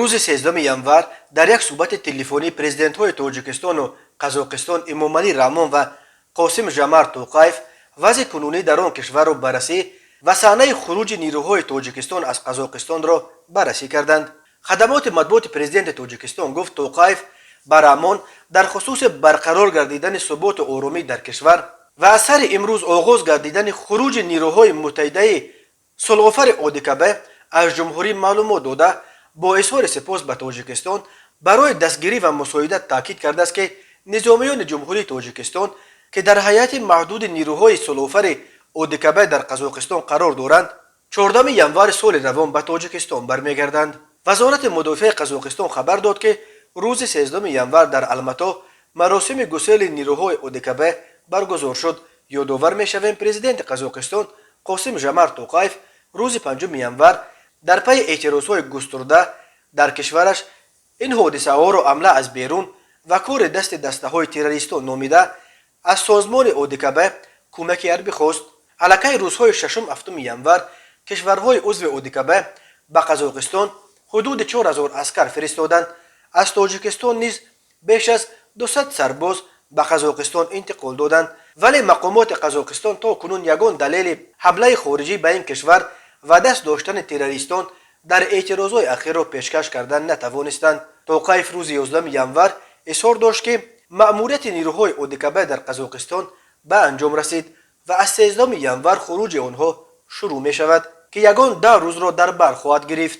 Рӯзи 13 январ дар як суҳбати телефонӣ президентҳои Тоҷикистону Қазоқистон Эмомалӣ Раҳмон ва Қосим Жомарт Тоқаев вазъи кунунӣ дар он кишварро баррасӣ ва саҳнаи хуруҷи нирӯҳои Тоҷикистон аз Қазоқистонро баррасӣ карданд. Хадамоти матбуоти президенти Тоҷикистон гуфт, Тоқаев ба Раҳмон дар хусуси барқарор гардидани суботу оромӣ дар кишвар ва аз сари имрӯз оғоз гардидани хуруҷи нирӯҳои муттаҳидаи сулҳофари ОДКБ аз ҷумҳурӣ маълумот дода, бо изҳори сипос ба Тоҷикистон барои дастгирӣ ва мусоидат таъкид кардааст, ки низомиёни Ҷумҳурии Тоҷикистон, ки дар ҳайати маҳдуди нирӯҳои сулҳофари ОДКБ дар Қазоқистон қарор доранд, 14 январи соли равон ба Тоҷикистон бармегарданд. Вазорати мудофиаи Қазоқистон хабар дод, ки рӯзи 13 январ дар Алмато маросими гусели нирӯҳои ОДКБ баргузор шуд. Ёдовар мешавем, президенти Қазоқистон Қосим Жомарт Тоқаев рӯзи 5 январ дар пайи эътирозҳои густурда дар кишвараш ин ҳодисаҳоро ҳамла аз берун ва кори дасти дастаҳои террористон номида, аз созмони ОДКБ кӯмаки ҳарбӣ хост. Аллакай рӯзҳои 6, 7 январ кишварҳои узви ОДКБ ба Қазоқистон ҳудуди 4000 аскар фиристоданд. Аз Тоҷикистон низ беш аз 200 сарбоз ба Қазоқистон интиқол доданд, вале мақомоти Қазоқистон то кунун ягон далели ҳамлаи хориҷӣ ба ин кишвар ва даст доштани террористон дар эътирозҳои ахирро пешкаш кардан натавонистанд. Тоқаев рӯзи 11 январ изҳор дошт, ки маъмурияти нирӯҳои ОДКБ дар Қазоқистон ба анҷом расид ва аз 13 январ хуруҷи онҳо шурӯъ мешавад, ки ягон 10 рӯзро дар бар хоҳад гирифт.